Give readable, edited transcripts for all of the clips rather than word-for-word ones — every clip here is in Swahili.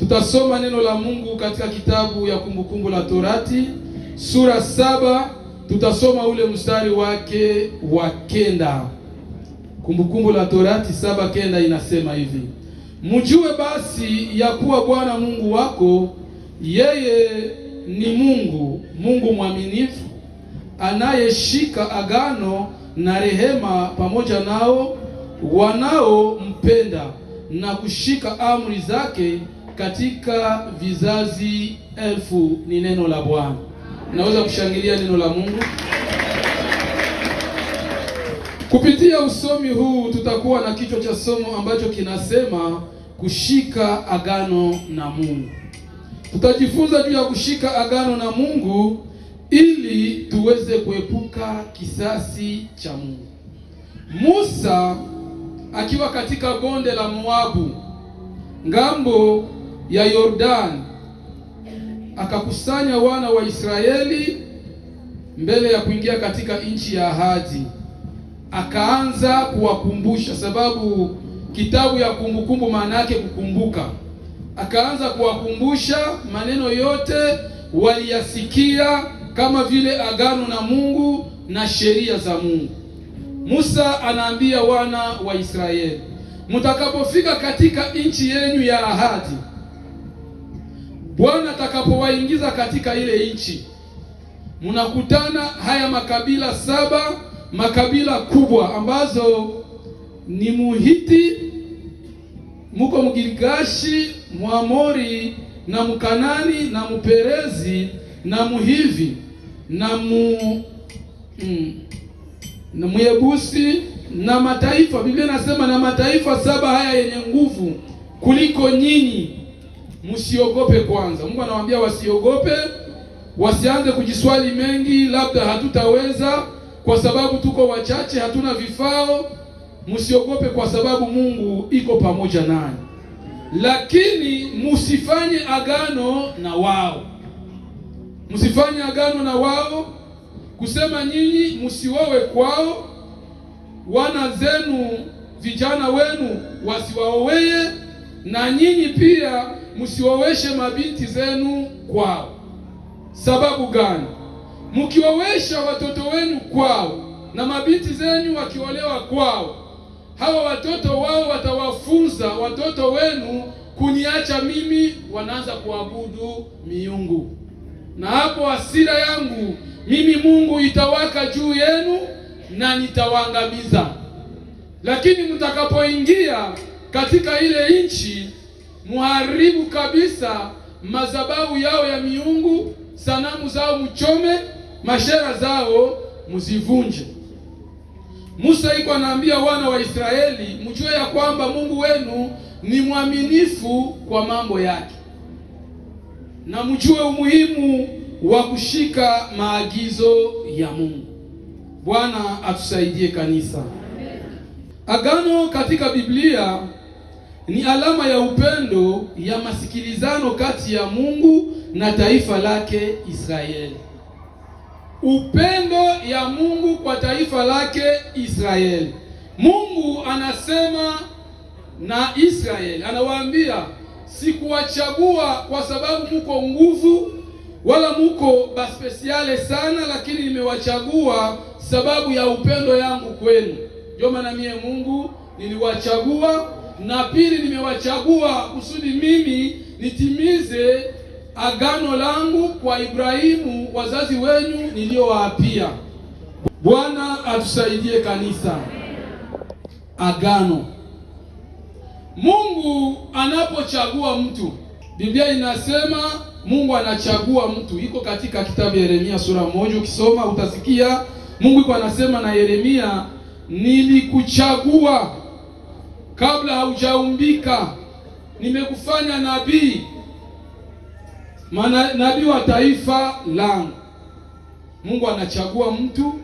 Tutasoma neno la Mungu katika kitabu ya Kumbukumbu la Torati sura 7, tutasoma ule mstari wake wa 9. Kumbukumbu la Torati 7:9 inasema hivi: mjue basi ya kuwa Bwana Mungu wako yeye ni Mungu, Mungu mwaminifu, anayeshika agano na rehema pamoja nao wanaompenda na kushika amri zake katika vizazi elfu. Ni neno la Bwana. Naweza kushangilia neno la Mungu. Kupitia usomi huu tutakuwa na kichwa cha somo ambacho kinasema kushika agano na Mungu. Tutajifunza juu ya kushika agano na Mungu ili tuweze kuepuka kisasi cha Mungu. Musa akiwa katika bonde la Moabu ngambo ya Yordani akakusanya wana wa Israeli mbele ya kuingia katika nchi ya ahadi, akaanza kuwakumbusha, sababu kitabu ya Kumbukumbu maana yake kukumbuka. Akaanza kuwakumbusha maneno yote waliyasikia, kama vile agano na Mungu na sheria za Mungu. Musa anaambia wana wa Israeli, mtakapofika katika nchi yenu ya ahadi, Bwana atakapowaingiza katika ile nchi, mnakutana haya makabila 7, makabila kubwa ambazo ni Muhiti, muko Mgirgashi, Muamori na Mkanani na Muperezi na Muhivi na na Muyebusi na mataifa. Biblia inasema na mataifa 7 haya yenye nguvu kuliko nyinyi, msiogope kwanza. Mungu anawaambia wasiogope, wasianze kujiswali mengi, labda hatutaweza kwa sababu tuko wachache, hatuna vifao. Msiogope kwa sababu Mungu iko pamoja nanyi, lakini msifanye agano na wao, msifanye agano na wao, kusema nyinyi msiowe kwao, wana zenu vijana wenu wasiwaoweye, na nyinyi pia msioweshe mabinti zenu kwao. Sababu gani? Mkiowesha watoto wenu kwao na mabinti zenu wakiolewa kwao, hawa watoto wao watawafunza watoto wenu kuniacha mimi, wanaanza kuabudu miungu, na hapo hasira yangu mimi Mungu itawaka juu yenu na nitawaangamiza. Lakini mtakapoingia katika ile nchi, muharibu kabisa madhabahu yao ya miungu, sanamu zao mchome, mashera zao mzivunje. Musa iko anaambia wana wa Israeli, mjue ya kwamba Mungu wenu ni mwaminifu kwa mambo yake, na mjue umuhimu wa kushika maagizo ya Mungu. Bwana atusaidie kanisa. Agano katika Biblia ni alama ya upendo ya masikilizano kati ya Mungu na taifa lake Israeli. Upendo ya Mungu kwa taifa lake Israeli. Mungu anasema na Israeli, anawaambia sikuwachagua kwa sababu muko nguvu wala muko baspesiale sana, lakini nimewachagua sababu ya upendo yangu kwenu. Ndio maana mie Mungu niliwachagua, na pili nimewachagua kusudi mimi nitimize agano langu kwa Ibrahimu wazazi wenu niliowaapia. Bwana atusaidie kanisa. Agano. Mungu anapochagua mtu, Biblia inasema Mungu anachagua mtu. Iko katika kitabu ya Yeremia sura 1, ukisoma utasikia Mungu iko anasema na Yeremia, nilikuchagua kabla haujaumbika, nimekufanya nabii, maana nabii wa taifa langu. Mungu anachagua mtu.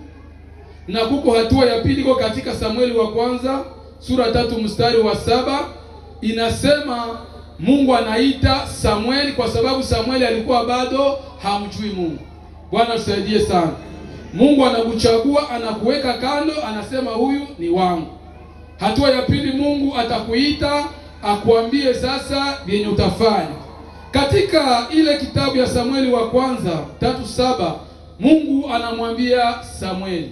Na kuko hatua ya pili iko katika Samueli wa kwanza sura 3 mstari wa 7, inasema Mungu anaita Samueli kwa sababu Samueli alikuwa bado hamjui Mungu. Bwana tusaidie sana. Mungu anakuchagua, anakuweka kando, anasema huyu ni wangu. Hatua ya pili, Mungu atakuita akuambie sasa vyenye utafanya. Katika ile kitabu ya Samueli wa kwanza 3:7 Mungu anamwambia Samueli,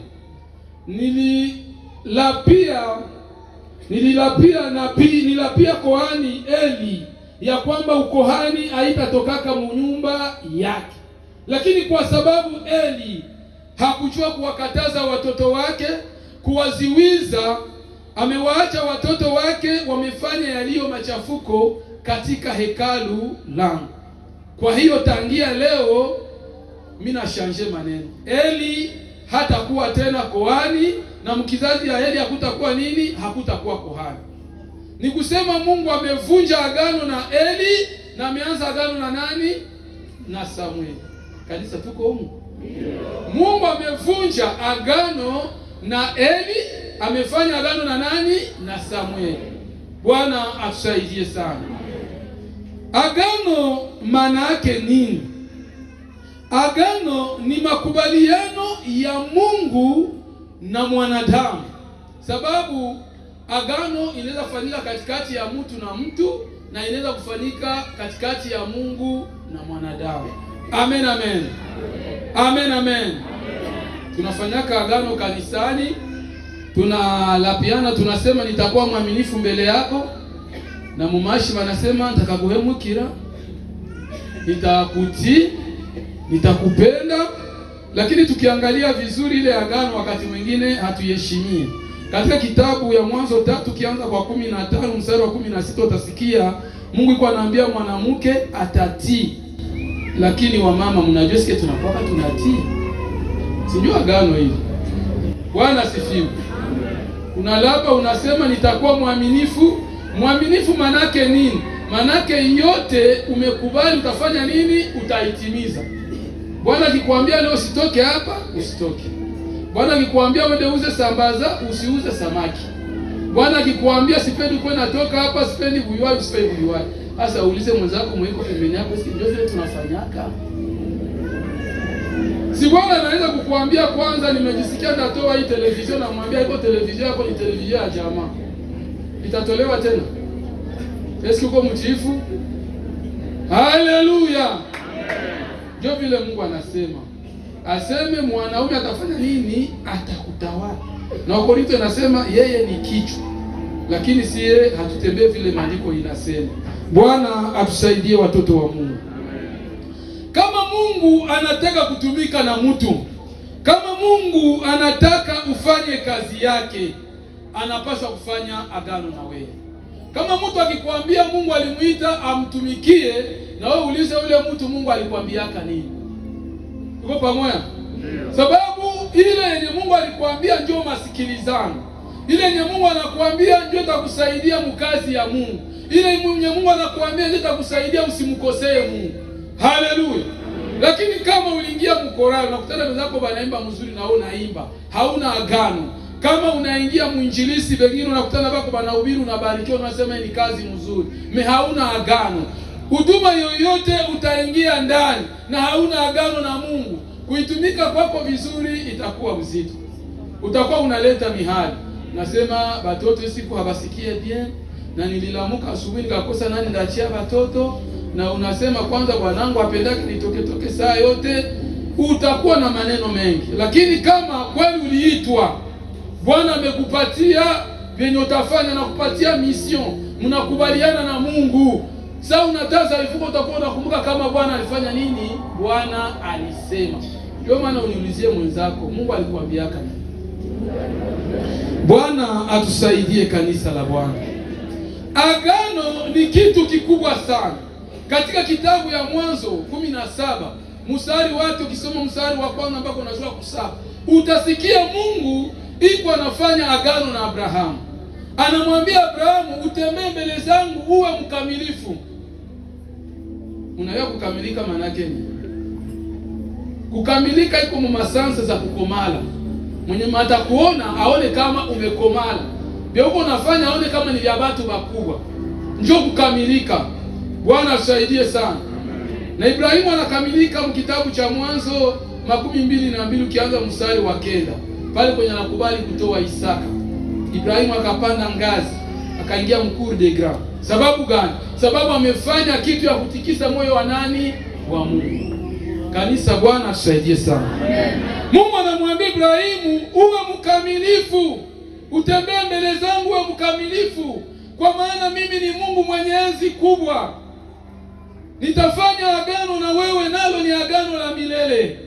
nililapia kohani Eli ya kwamba ukohani haitatokaka munyumba yake, lakini kwa sababu Eli hakujua kuwakataza watoto wake, kuwaziwiza, amewaacha watoto wake wamefanya yaliyo machafuko katika hekalu langu. Kwa hiyo tangia leo mimi na changer maneno, Eli hatakuwa tena kohani na mkizazi ya Eli hakutakuwa nini? Hakutakuwa kohani. Ni kusema Mungu amevunja agano na Eli na ameanza agano na nani? Na Samueli. Kanisa, tuko humu? Mungu amevunja agano na Eli, amefanya agano na nani? Na Samueli. Bwana atusaidie sana. Agano maana yake nini? Agano ni makubaliano ya Mungu na mwanadamu, sababu agano inaweza kufanyika katikati ya mtu na mtu na inaweza kufanyika katikati ya Mungu na mwanadamu. Amen, amen, amen, amen. Tunafanyaka agano kanisani, tunalapiana, tunasema nitakuwa mwaminifu mbele yako, na mumashi wanasema nitakakuhemukira, nitakutii, nitakupenda. Lakini tukiangalia vizuri ile agano, wakati mwingine hatuiheshimie. Katika kitabu ya Mwanzo 3 ukianza kwa 15 mstari wa 16 utasikia Mungu yuko anaambia mwanamke atatii. Lakini wamama, mnajua sikia tunakuwa tunatii, sijui agano hili. Bwana sifiwe. Unalapa unasema nitakuwa mwaminifu. Mwaminifu manake nini? Manake yote umekubali utafanya nini? Utaitimiza. Bwana akikwambia leo usitoke hapa, usitoke. Bwana akikwambia uende uze sambaza, usiuze samaki. Bwana akikwambia sipendi kwa natoka hapa, sipendi kuyua, sipendi kuyua. Sasa uulize mwenzako mwiko pembeni yako, si ndio vile tunafanyaka? Si Bwana anaweza kukuambia kwanza, nimejisikia natoa hii television, namwambia iko television yako ni television ya jamaa. Itatolewa tena. Eski uko mtiifu? Haleluya. Ndio vile Mungu anasema. Aseme mwanaume atafanya nini? Atakutawala. Na Wakorintho inasema yeye ni kichwa. Lakini siye hatutembee vile maandiko inasema. Bwana atusaidie watoto wa Mungu. Kama Mungu anataka kutumika na mtu, kama Mungu anataka ufanye kazi yake, anapaswa kufanya agano na wewe. Kama mtu akikwambia Mungu alimuita amtumikie, na wewe ulize ule mtu Mungu alikwambiaka nini? Tuko pamoja? Sababu ile yenye Mungu alikwambia ndio masikilizano. Ile yenye Mungu anakuambia ndio itakusaidia mkazi ya Mungu. Ile yenye Mungu anakuambia ndio itakusaidia usimkosee Mungu. Haleluya. Lakini kama uliingia mkorali unakutana wenzako wanaimba mzuri na wewe unaimba, hauna agano. Kama unaingia mwinjilisi wengine unakutana bako banahubiri, unabarikiwa, unasema ni kazi mzuri, me hauna agano. Huduma yoyote utaingia ndani na hauna agano na Mungu, kuitumika kwako vizuri itakuwa uzito, utakuwa unaleta mihali. Nasema batoto siku habasikie bien, na nililamuka asubuhi nikakosa nani ndachia batoto, na unasema kwanza bwanangu apendake nitoke toke saa yote, utakuwa na maneno mengi. Lakini kama kweli uliitwa, Bwana amekupatia vyenye utafanya na kupatia mission, mnakubaliana na Mungu. Sasa unataza ifuko, utakuwa unakumbuka kama Bwana alifanya nini, Bwana alisema. Ndio maana uniulizie mwenzako, Mungu alikuambiaka nini? Bwana atusaidie kanisa la Bwana. Agano ni kitu kikubwa sana. Katika kitabu ya Mwanzo 17 mstari wake, ukisoma mstari wa kwanza mpaka unajua kusaba, utasikia Mungu iko anafanya agano na Abrahamu. Anamwambia Abrahamu, utembee mbele zangu uwe mkamilifu. Unajua kukamilika maana yake ni kukamilika iko mu masansa za kukomala. Mwenye mata kuona aone kama umekomala, vya uko unafanya aone kama ni vya watu wakubwa, njoo kukamilika. Bwana atusaidie sana. Na Ibrahimu anakamilika mkitabu cha Mwanzo 22 ukianza mstari wa 9 pale kwenye anakubali kutoa Isaka. Ibrahimu akapanda ngazi Akaingia mu cour des grands. Sababu gani? Sababu amefanya kitu ya kutikisa moyo wa nani? Wa Mungu. Kanisa, Bwana atusaidie sana. Mungu anamwambia Ibrahimu, uwe mkamilifu, utembee mbele zangu, uwe mkamilifu, kwa maana mimi ni Mungu mwenye enzi kubwa. Nitafanya agano na wewe, nalo ni agano la milele.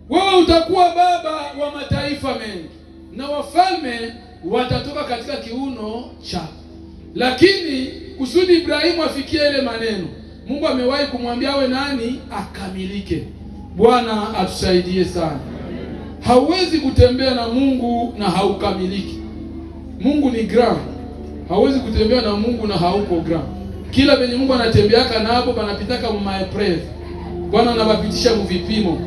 Wewe utakuwa baba wa mataifa mengi, na wafalme watatoka katika kiuno chako. Lakini kusudi Ibrahimu afikie ile maneno, Mungu amewahi kumwambia awe nani? Akamilike. Bwana atusaidie sana. Hauwezi kutembea na Mungu na haukamiliki. Mungu ni grand. Hauwezi kutembea na Mungu na hauko grand. Kila benye Mungu anatembeaka nabo banapitaka mu ma épreuves. Bwana anabapitisha mu vipimo,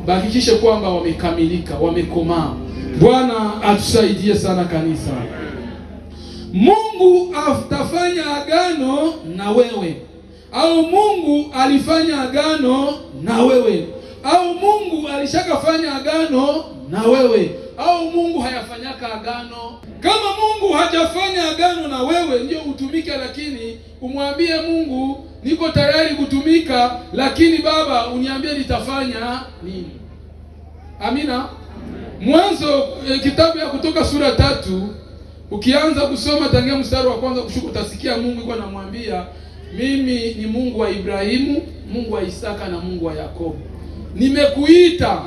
bahakikishe kwamba wamekamilika, wamekomaa. Bwana atusaidie sana kanisa. Mungu atafanya agano na wewe, au Mungu alifanya agano na wewe, au Mungu alishakafanya agano na wewe, au Mungu hayafanyaka agano. Kama Mungu hajafanya agano na wewe, ndio utumike, lakini umwambie Mungu, niko tayari kutumika, lakini Baba uniambie nitafanya nini. Amina. Mwanzo kitabu ya Kutoka sura 3, ukianza kusoma tangia mstari wa kwanza kushuka, utasikia Mungu yuko anamwambia, mimi ni Mungu wa Ibrahimu, Mungu wa Isaka na Mungu wa Yakobo. Nimekuita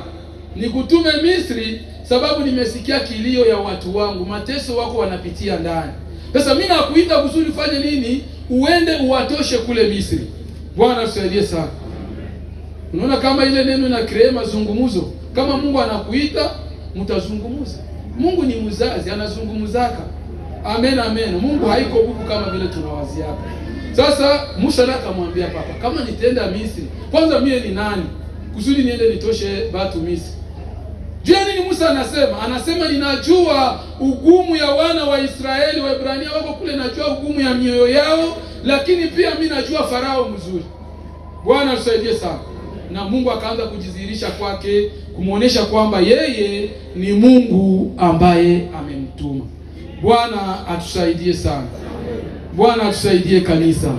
nikutume Misri sababu nimesikia kilio ya watu wangu, mateso wako wanapitia ndani. Sasa mimi nakuita kusudi ufanye nini? Uende uwatoshe kule Misri. Bwana tusaidie sana. Unaona kama ile neno ina créer mazungumzo. Kama Mungu anakuita, mtazungumza. Mungu ni mzazi, anazungumzaka. Amen, amen. Mungu haiko bubu kama vile tunawaziaka. Sasa Musa akamwambia papa, kama nitaenda Misri, kwanza mie ni nani kusudi niende nitoshe batu Misri? Jua nini Musa anasema? Anasema ninajua ugumu ya wana wa Israeli, Waebrania wako kule, najua ugumu ya mioyo yao, lakini pia mi najua Farao mzuri. Bwana tusaidie sana. Na Mungu akaanza kujidhihirisha kwake, kumuonesha kwamba yeye ni Mungu ambaye amemtuma. Bwana atusaidie sana. Bwana atusaidie kanisa.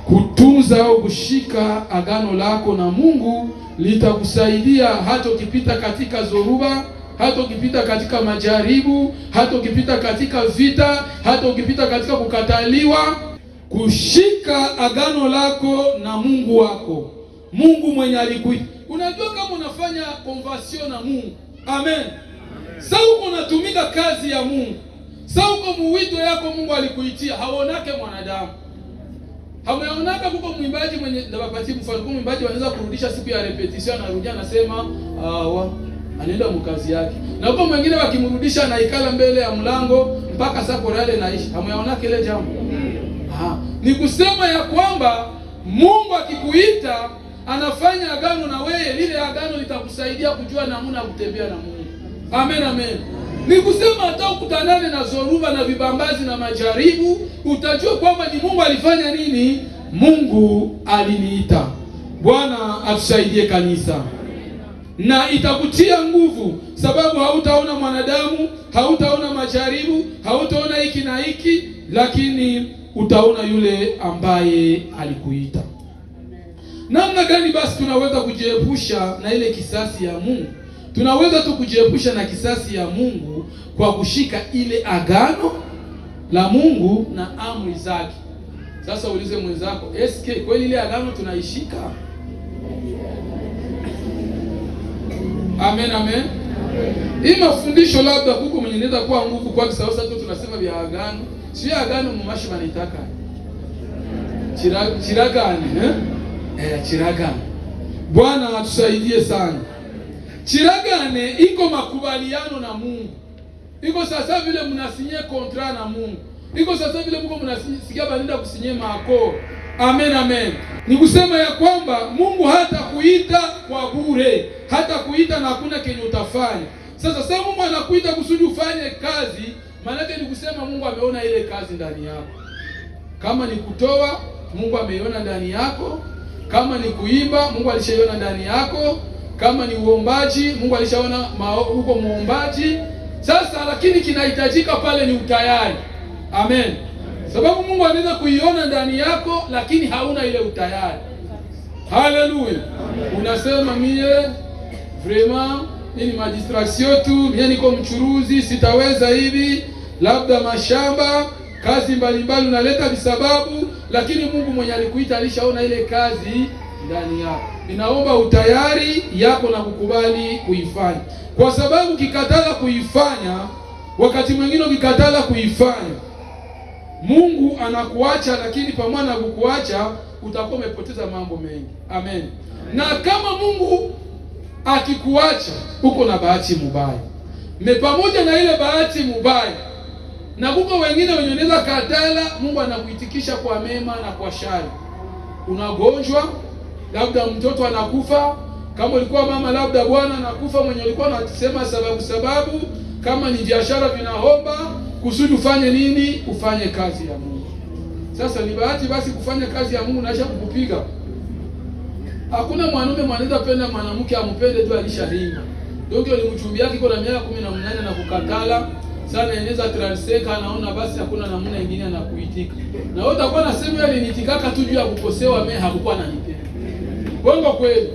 Kutunza au kushika agano lako na Mungu litakusaidia hata ukipita katika zoruba, hata ukipita katika majaribu, hata ukipita katika vita, hata ukipita katika kukataliwa. Kushika agano lako na Mungu wako, Mungu mwenye alikuita. Unajua kama unafanya convention na Mungu, amen. Sasa uko unatumika kazi ya Mungu, sasa uko muwito yako Mungu alikuitia, haonake mwanadamu. Hamuonaka kuko mwimbaji mwenye ndabapatie mfano, kuko mwimbaji wanaweza kurudisha siku ya répétition, anarudia anasema awa anaenda mkazi yake, na huko mwingine wakimrudisha anaikala mbele ya mlango mpaka saa chorale naishi. Hamuyaonaka ile jambo? Aha. Ni kusema ya kwamba Mungu akikuita anafanya agano na wewe, lile agano litakusaidia kujua namna ya kutembea na Mungu. Amen, amen. Ni kusema hata ukutanane na zoruba na vibambazi na majaribu, utajua kwamba ni Mungu alifanya nini? Mungu aliniita. Bwana atusaidie kanisa, na itakutia nguvu, sababu hautaona mwanadamu, hautaona majaribu, hautaona hiki na hiki, lakini utaona yule ambaye alikuita. Namna gani basi tunaweza kujiepusha na ile kisasi ya Mungu? Tunaweza tu kujiepusha na kisasi ya Mungu kwa kushika ile agano la Mungu na amri zake. Sasa ulize mwenzako, eske kweli ile agano tunaishika? Amen, amen. Hii mafundisho labda kuko mwenye inaweza kuwa nguvu kwa sababu sasa tunasema vya agano. Sio agano mumashi banitaka. Chiragane, eh? Chiragane. Bwana atusaidie sana. Chiragane iko makubaliano na Mungu. Iko sasa vile mnasinye contrat na Mungu. Iko sasa vile mko mnasikia banenda kusinye maako. Amen, amen. Ni kusema ya kwamba Mungu hata kuita kwa bure, hata kuita na hakuna kenye utafanya. Sasa Mungu anakuita kusudi ufanye kazi, maana ni kusema Mungu ameona ile kazi ndani yako. Kama ni kutoa, Mungu ameiona ndani yako. Kama ni kuimba, Mungu alishaiona ndani yako. Kama ni uombaji, Mungu alishaona huko muombaji. Sasa lakini kinahitajika pale ni utayari. Amen. Sababu Mungu anaweza kuiona ndani yako, lakini hauna ile utayari. Haleluya. Unasema mie vraiment ni madistraction tu, mie niko mchuruzi, sitaweza hivi, labda mashamba, kazi mbalimbali, unaleta visababu, lakini Mungu mwenye alikuita alishaona ile kazi ndani yako. Inaomba utayari yako na kukubali kuifanya, kwa sababu ukikatala kuifanya, wakati mwingine ukikatala kuifanya, Mungu anakuacha, lakini pamoja na kukuacha utakuwa umepoteza mambo mengi. Amen. Na kama Mungu akikuacha uko na bahati mubaya, me pamoja na ile bahati mubaya, na kuko wengine wenye wanaweza katala, Mungu anakuitikisha kwa mema na kwa shari. Unagonjwa, labda mtoto anakufa, kama ulikuwa mama, labda bwana anakufa, mwenye ulikuwa unasema sababu sababu, kama ni biashara vinaomba kusudi ufanye nini? Ufanye kazi ya Mungu. Sasa ni bahati basi kufanya kazi ya Mungu naisha kukupiga. Hakuna mwanaume mwanaweza penda mwanamke ampende tu alisharinga. Donc ulimchumbia yake iko na miaka 18 na kukatala sana, eneza 35 anaona basi hakuna namna nyingine anakuitika. Na wewe utakuwa na sema yeye alinitikaka tu juu ya kukosewa, mimi hakukuwa ananipenda. Bongo kweli.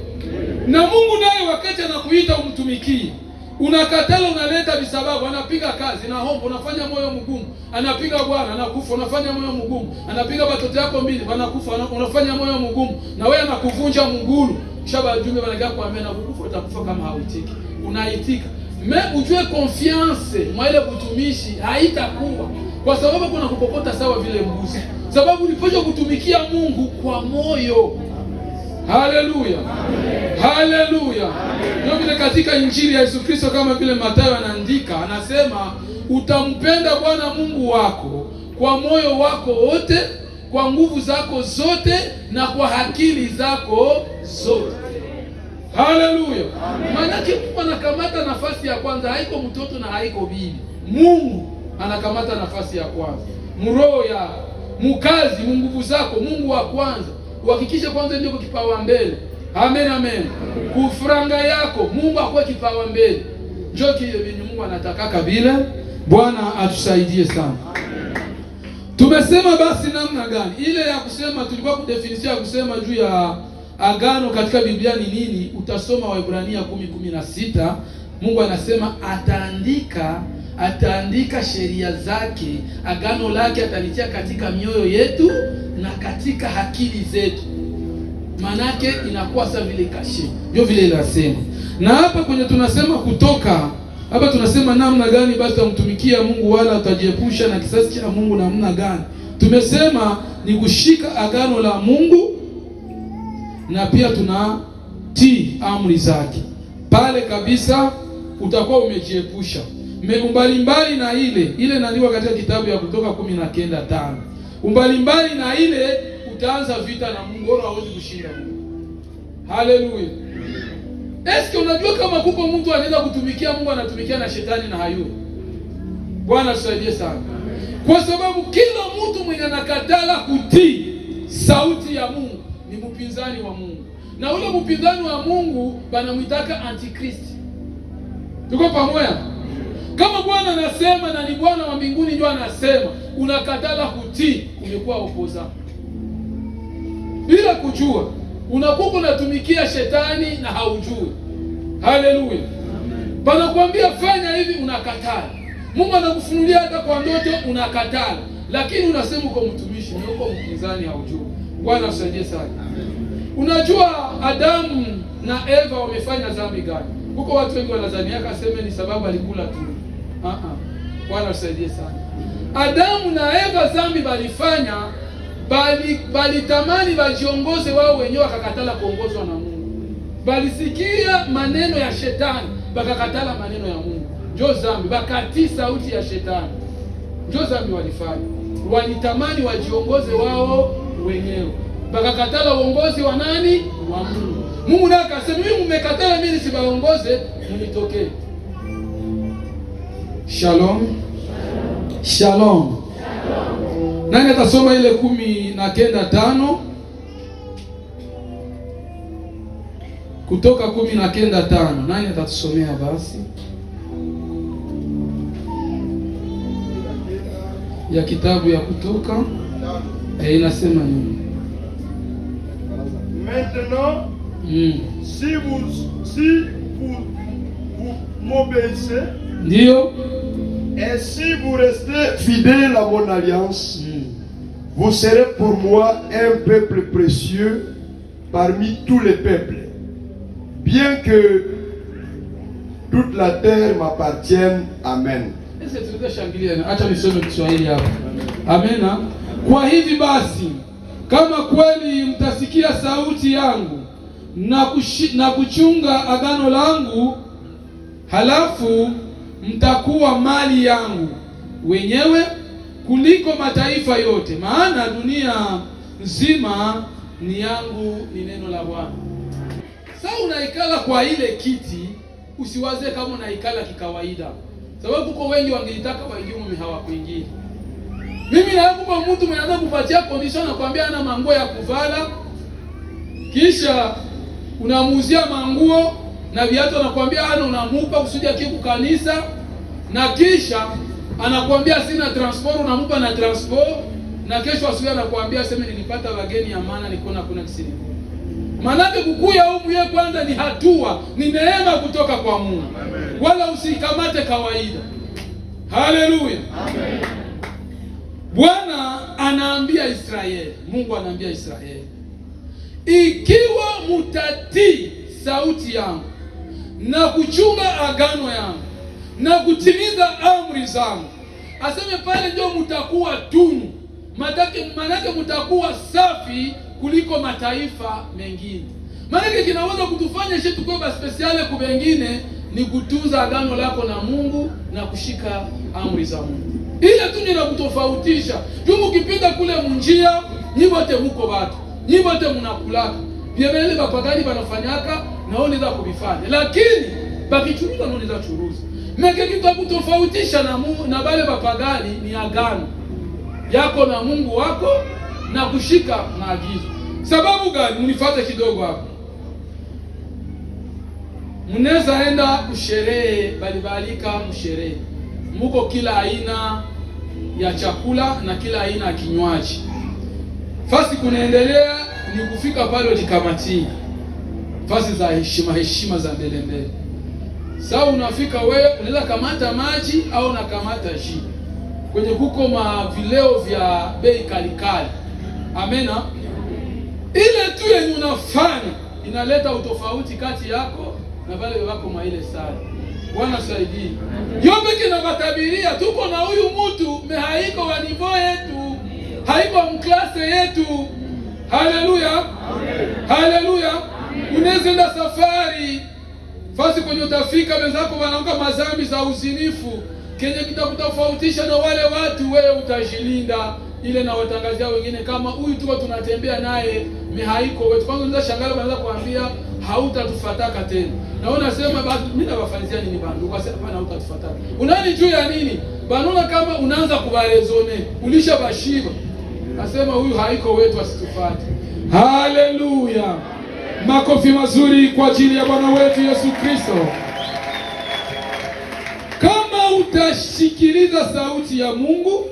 Na Mungu naye wakati anakuita umtumikie, unakatala, unaleta visababu, anapiga kazi na hombo, unafanya moyo mgumu, anapiga bwana anakufa, unafanya moyo mgumu, anapiga watoto yako mbili wanakufa, unafanya moyo mgumu, na wewe anakuvunja mgulu, kisha bajumbe wanagaa kuambia na kukufa, utakufa kama hauitiki. Unaitika. Me ujue confiance mwa ile kutumishi haitakuwa, kwa sababu kuna kukokota sawa vile mbuzi, sababu ulipaswa kutumikia Mungu kwa moyo. Haleluya, haleluya. Ndio vile katika Injili ya Yesu Kristo kama vile Mathayo anaandika, anasema utampenda Bwana Mungu wako kwa moyo wako wote, kwa nguvu zako zote na kwa akili zako zote. Haleluya. Maanake Mungu anakamata nafasi ya kwanza, haiko mtoto na haiko bibi. Mungu anakamata nafasi ya kwanza, mroho yako, mukazi, munguvu zako, Mungu wa kwanza. Uhakikishe kwanza ndio kipawa mbele. Amen, amen. Kufranga yako Mungu akuwe kipawa mbele. Njoo kile venye Mungu anataka kabila. Bwana atusaidie sana. Tumesema basi namna gani ile ya kusema, tulikuwa kudefinition ya kusema juu ya agano katika Biblia ni nini? Utasoma Waebrania 10:16. Mungu anasema ataandika sheria zake, agano lake atalitia katika mioyo yetu na katika akili zetu. Manake inakuwa sasa vile kashe, ndio vile inasema. Na hapa kwenye tunasema kutoka hapa tunasema namna gani basi tutamtumikia Mungu wala utajiepusha na kisasi cha Mungu namna gani? Tumesema ni kushika agano la Mungu na pia tunatii amri zake. Pale kabisa utakuwa umejiepusha umbalimbali na ile ile inaandikwa katika kitabu ya Kutoka 19:5. Umbalimbali na ile utaanza vita na Mungu, wala hawezi kushinda Mungu. Haleluya. Eske unajua kama kuko mtu anaweza kutumikia Mungu anatumikia na shetani na hayuko? Bwana tusaidie sana. Kwa sababu kila mtu mwenye anakatala kutii sauti ya Mungu ni mpinzani wa Mungu. Na ule mpinzani wa Mungu banamuitaka Antikristo. Tuko pamoja? Kama Bwana anasema na ni Bwana wa mbinguni ndio anasema, unakatala kutii, umekuwa opoza. Bila kujua, unakuwa unatumikia shetani na haujui. Haleluya. Panakuambia fanya hivi, unakataa. Mungu anakufunulia hata kwa ndoto, unakataa. Lakini unasema uko mtumishi, na uko mpinzani, haujui. Bwana usaidie sana. Unajua Adamu na Eva wamefanya dhambi gani? Huko watu wengi wanadhania kaseme ni sababu alikula tu. Bwana usaidie sana. Adamu na Eva dhambi balifanya, balitamani bajiongoze wao wenyewe, wakakatala kuongozwa na Mungu. Balisikia maneno ya shetani, bakakatala maneno ya Mungu. Njo dhambi, bakatii sauti ya shetani. Njo dhambi walifanya. Walitamani wajiongoze wao wenyewe, bakakatala uongozi wa nani? Wa Mungu. Mungu naye akasema, mimi mmekatala, mimi nisibaongoze, mnitokee. Shalom. Shalom. Nani atasoma ile 19:5? Kutoka 19:5. Nani atatusomea basi? ya kitabu ya Kutoka inasema nini? Maintenant, si vous m'obéissez Ndiyo. Et si vous restez fidèle à mon alliance, vous serez pour moi un peuple précieux parmi tous les peuples, bien que toute la terre m'appartienne. Amen. Sasa tunaweza shangilia, acha nisome Kiswahili hapa. Amena. Kwa hivi basi, kama kweli mtasikia sauti yangu na kuchunga agano langu, halafu mtakuwa mali yangu wenyewe kuliko mataifa yote, maana dunia nzima ni yangu, ni neno la Bwana. Sasa unaikala kwa ile kiti, usiwaze kama unaikala kikawaida, sababu kuko wengi wangeitaka waingie mume hawakuingia. Mimi na kuko mtu mwenye anaweza kupatia condition na kuambia ana manguo ya kuvala, kisha unamuuzia manguo na viatu, anakuambia ana, unamupa kusudi akiku kanisa, na kisha anakuambia sina transport, unamupa na transport, na kesho asubuhi anakuambia sema nilipata wageni ya maana, nikaona kuna kisiri. Manake kukuya humu ye kwanza ni hatua, ni neema kutoka kwa Mungu, wala usikamate kawaida. Haleluya! Bwana anaambia Israeli, Mungu anaambia Israeli, ikiwa mutatii sauti yangu na kuchunga agano yangu na kutimiza amri zangu, aseme pale ndio mutakuwa tunu, manake mutakuwa safi kuliko mataifa mengine. Manake kinaweza kutufanya sisi tukuwe ba spécial ku wengine ni kutunza agano lako na Mungu na kushika amri za Mungu. Ile tu ndio inakutofautisha. Juu mukipita kule munjia, nyi wote muko watu. Nyi wote mnakulaka. Vile bapagani banafanyaka na wao unaweza kuvifanya. Lakini bakichuruza na unaweza churuza. Meke kitu kutofautisha na Mungu na bale bapagani ni agano yako na Mungu wako na kushika maagizo. Sababu gani? Mnifuate kidogo hapa. Mnaweza enda kusherehe, balibalika msherehe, muko kila aina ya chakula na kila aina ya kinywaji. Fasi kunaendelea ni kufika pale ulikamatia fasi za heshima heshima za mbele mbele. Sasa unafika wewe, unaweza kamata maji au unakamata jus kwenye kuko mavileo vya bei kalikali. Amena. Ile tu yenye unafanya inaleta utofauti kati yako na wale wako mwa ile sala. Bwana saidie. Yote na batabiria tuko na huyu mtu me haiko wa niveau yetu, haiko m classe yetu. Haleluya, haleluya. Unaweza enda safari fasi kwenye utafika, wenzako wanaanguka mazambi za uzinifu, kenye kitakutofautisha na wale watu, wewe utajilinda ile na watangazia wengine kama huyu tuko tunatembea naye mihaiko wetu. Kwanza unaweza shangala, wanaweza kuambia hautatufataka tena, na wewe unasema basi mimi nawafanyia nini bandu? Kwa sababu hapana, hautatufataka. Unani juu ya nini? Banona kama unaanza kuba raisonner, ulisha bashiba, nasema huyu haiko wetu, asitufate. Haleluya! Makofi mazuri kwa ajili ya Bwana wetu Yesu Kristo. Kama utashikiliza sauti ya Mungu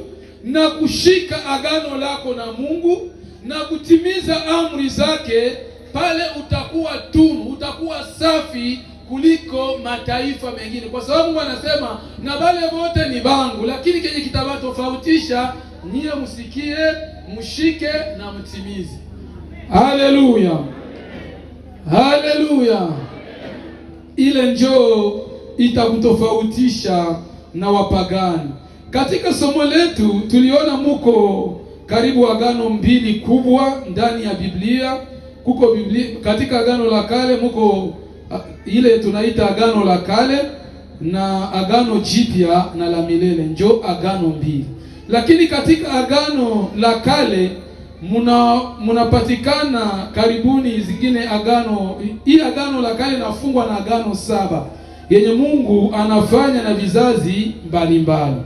na kushika agano lako na Mungu na kutimiza amri zake, pale utakuwa tunu, utakuwa safi kuliko mataifa mengine, kwa sababu Mungu anasema na bale wote ni bangu, lakini kenye kitabatofautisha nyie msikie, mshike na mtimize. Haleluya, haleluya! Ile njoo itakutofautisha na wapagani. Katika somo letu tuliona muko karibu agano mbili kubwa ndani ya Biblia. Kuko Biblia katika Agano la Kale muko ile tunaita Agano la Kale na Agano Jipya na la milele, njo agano mbili. Lakini katika Agano la Kale munapatikana karibuni zingine agano. Hii Agano la Kale inafungwa na agano saba yenye Mungu anafanya na vizazi mbalimbali.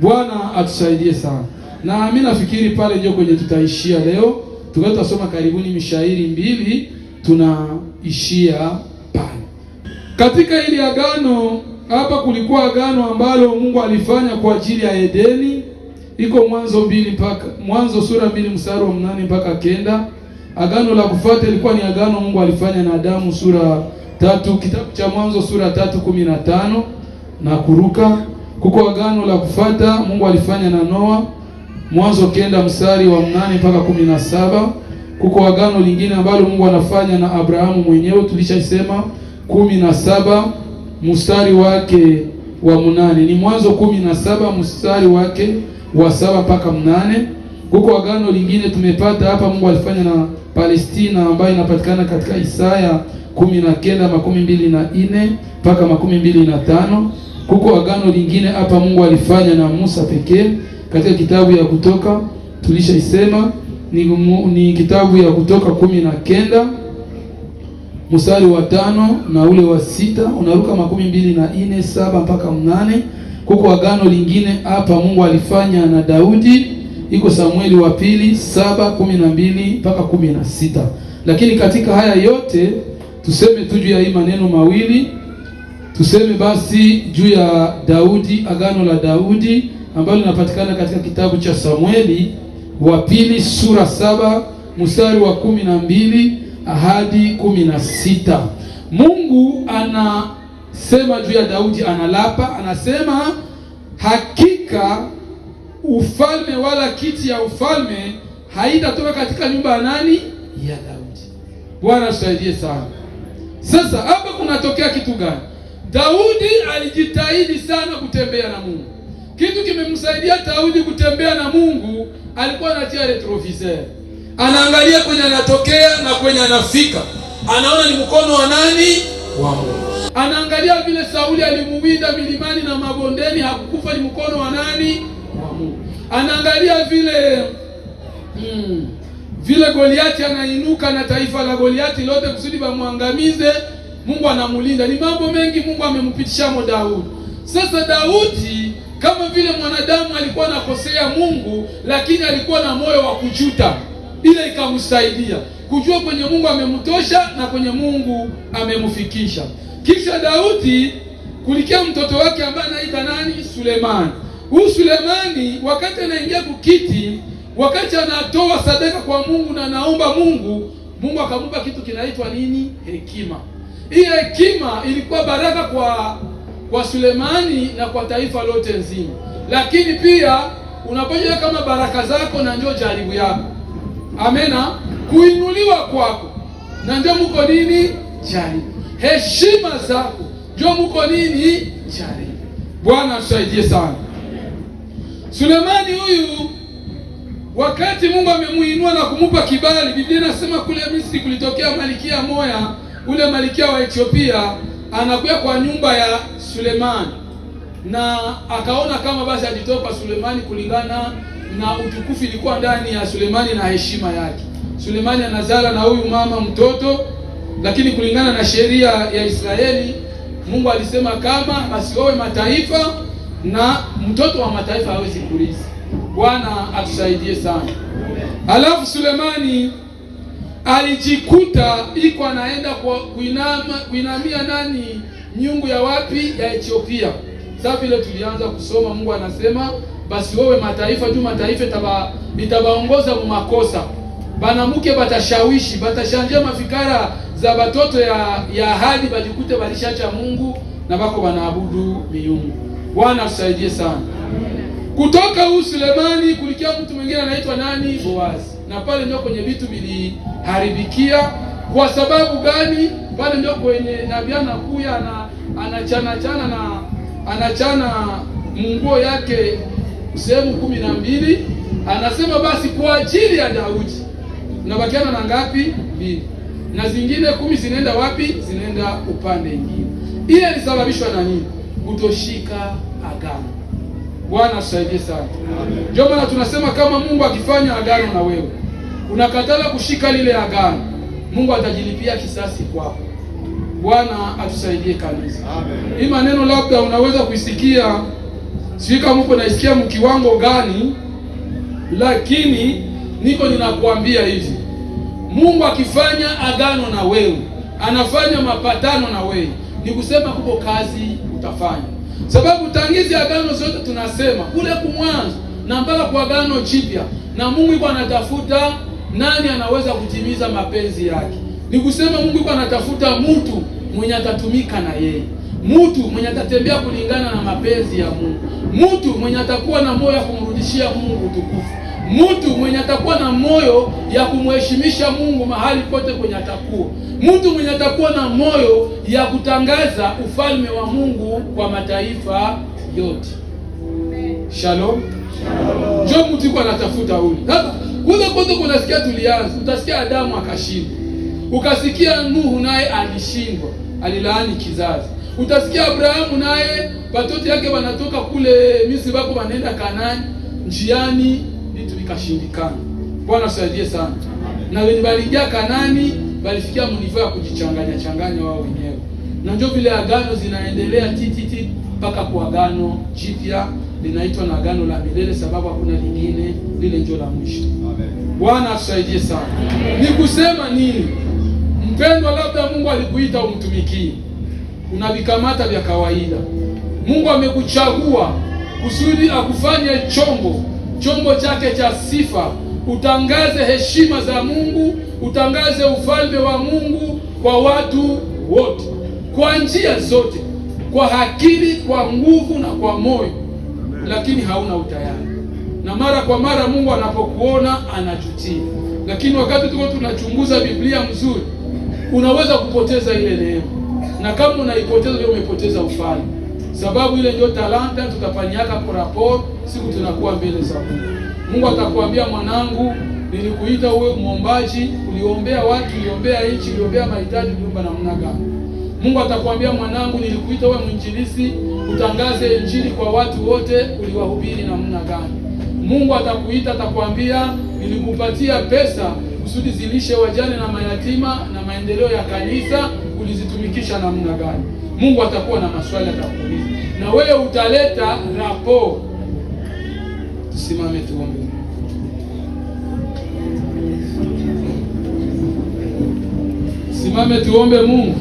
Bwana atusaidie sana, na mimi nafikiri pale ndio kwenye tutaishia leo. Tukao tutasoma karibuni mishairi mbili, tunaishia pale. Katika hili agano hapa kulikuwa agano ambalo Mungu alifanya kwa ajili ya Edeni. Iko Mwanzo 2 mpaka Mwanzo sura 2 mstari wa 8 mpaka 9. Agano la kufuata ilikuwa ni agano Mungu alifanya na Adamu sura 3, kitabu cha Mwanzo sura 3:15 na kuruka. Kuko agano la kufuata Mungu alifanya na Noa, Mwanzo 9 mstari wa 8 mpaka 17. Kuko agano lingine ambalo Mungu anafanya na Abrahamu mwenyewe, tulishasema 17 mstari wake wa 8. Ni Mwanzo 17 mstari wake wa 7 mpaka 8. Kuko agano lingine tumepata hapa Mungu alifanya na Palestina ambayo inapatikana katika Isaya 19:24 mpaka 25. Kuko agano lingine hapa Mungu alifanya na Musa pekee katika kitabu ya Kutoka, tulishaisema ni kitabu ya Kutoka 19 mstari wa 5 na ule wa 6, unaruka 24 7 mpaka 8. Kuko agano lingine hapa Mungu alifanya na Daudi, iko Samueli wa pili 7:12 mpaka 16. Lakini katika haya yote tuseme tu juu ya hii maneno mawili. Tuseme basi juu ya Daudi, agano la Daudi ambalo linapatikana katika kitabu cha Samueli wa pili sura 7 mstari wa 12 hadi 16. Mungu anasema juu ya Daudi, analapa, anasema hakika ufalme wala kiti ya ufalme haitatoka katika nyumba ya nani? Ya Daudi. Bwana tusaidie sana. Sasa hapa kunatokea kitu gani? Daudi alijitahidi sana kutembea na Mungu. Kitu kimemsaidia Daudi kutembea na Mungu, alikuwa anatia retroviseur, anaangalia kwenye anatokea na kwenye anafika, anaona ni mkono wa nani? Wa Mungu. Anaangalia vile Sauli alimuwinda milimani na mabondeni, hakukufa, ni mkono wa nani? Wa Mungu. Anaangalia vile vile Goliati anainuka na taifa la Goliati lote kusudi bamwangamize, Mungu anamulinda. Ni mambo mengi Mungu amempitisha mo Daudi. Sasa Daudi kama vile mwanadamu alikuwa anakosea Mungu, lakini alikuwa na moyo wa kujuta. Ile ikamsaidia kujua kwenye Mungu amemtosha na kwenye Mungu amemfikisha. Kisha Daudi kulikia mtoto wake ambaye anaita nani? Sulemani. Huyu Sulemani wakati anaingia kukiti, wakati anatoa sadaka kwa Mungu na anaomba Mungu, Mungu akampa kitu kinaitwa nini? Hekima. Hii hekima ilikuwa baraka kwa Sulemani na kwa taifa lote nzima. Lakini pia unapoje kama baraka zako na ndio jaribu yako. Amena. Kuinuliwa kwako na ndio muko nini? Jaribu. Heshima zako ndio muko nini? Jaribu. Bwana atusaidie sana. Sulemani huyu wakati Mungu amemuinua na kumupa kibali, Biblia inasema kule Misri kulitokea malikia moya, ule malikia wa Ethiopia anakuja kwa nyumba ya Sulemani na akaona kama basi ajitoe kwa Sulemani kulingana na utukufu ilikuwa ndani ya Sulemani na heshima yake. Sulemani anazala na huyu mama mtoto, lakini kulingana na sheria ya Israeli Mungu alisema kama asiowe mataifa na mtoto wa mataifa hawezi kurithi. Bwana atusaidie sana. Alafu Sulemani alijikuta iko anaenda kwa kuinamia nani? Miungu ya wapi? Ya Ethiopia. Sasa vile tulianza kusoma, Mungu anasema basi wewe mataifa juu mataifa itabaongoza mu makosa. Banamuke batashawishi, batashanja mafikara za batoto ya ahadi, bajikute balishacha Mungu na bako banaabudu miungu. Bwana atusaidie sana. Kutoka huyu Sulemani kulikia mtu mwingine anaitwa nani? Boazi. Na pale ndio kwenye vitu viliharibikia. Kwa sababu gani? Pale ndio kwenye nabii anakuya na anachana chana na anachana munguo yake sehemu 12, anasema basi kwa ajili ya Daudi. Unabakiana na ngapi? 2. Na zingine 10 zinaenda wapi? Zinaenda upande mwingine. Ile ilisababishwa na nini? Kutoshika agano. Bwana atusaidie sana. Ndio maana tunasema kama Mungu akifanya agano na wewe, unakatala kushika lile agano, Mungu atajilipia kisasi kwako. Bwana atusaidie kanisa. Amen. Hii maneno labda unaweza kuisikia, sijui kama uko naisikia mkiwango gani, lakini niko ninakuambia hivi. Mungu akifanya agano na wewe, anafanya mapatano na wewe, ni kusema kuko kazi utafanya. Sababu tangizi agano zote tunasema kule kumwanzo na mpaka kwa Agano Jipya, na Mungu yuko anatafuta nani anaweza kutimiza mapenzi yake. Ni kusema Mungu yuko anatafuta mtu mwenye atatumika na yeye, mtu mwenye atatembea kulingana na mapenzi ya Mungu, mtu mwenye atakuwa na moyo ya kumrudishia Mungu utukufu, mtu mwenye atakuwa na moyo ya kumheshimisha Mungu mahali pote kwenye atakuwa, mtu mwenye atakuwa na moyo ya kutangaza ufalme wa Mungu kwa mataifa yote. Shalom. Njo mtu yuko anatafuta huyu. Sasa kwanza kwanza kunasikia tulianza, utasikia Adamu akashindwa, ukasikia Nuhu naye alishindwa, alilaani kizazi. Utasikia Abrahamu naye watoto yake wanatoka kule Misri bako wanaenda Kanani, njiani vitu vikashindikana. Bwana saidie sana. Na wenye waliingia Kanani walifikia mu niveau ya kujichanganya changanya wao wenyewe, na ndio vile agano zinaendelea tititi mpaka kwa Agano Jipya linaitwa na agano la milele, sababu hakuna lingine, lile ndio la mwisho. Bwana atusaidie sana. Ni kusema nini, mpendwa? Labda Mungu alikuita umtumikie, unavikamata vya kawaida. Mungu amekuchagua kusudi akufanye chombo, chombo chake cha sifa, utangaze heshima za Mungu, utangaze ufalme wa Mungu kwa watu wote, kwa njia zote, kwa akili, kwa nguvu na kwa moyo, lakini hauna utayari. Na mara kwa mara Mungu anapokuona anajutia. Lakini wakati tuko tunachunguza Biblia mzuri, unaweza kupoteza ile neema, na kama unaipoteza ndio umepoteza ufalme, sababu ile ndio talanta tutafanyaka kwa rapport siku tunakuwa mbele za Mungu. Mungu atakwambia, mwanangu, nilikuita uwe mwombaji, uliombea watu, uliombea nchi, uliombea mahitaji, uliomba namna gani? Mungu atakwambia, mwanangu, nilikuita uwe mwinjilisi, utangaze injili kwa watu wote, uliwahubiri namna gani? Mungu atakuita atakwambia, nilikupatia pesa kusudi zilishe wajane na mayatima na maendeleo ya kanisa, ulizitumikisha namna gani? Mungu atakuwa na maswali atakuuliza, na wewe utaleta rapport. Tusimame tuombe. Simame tuombe Mungu.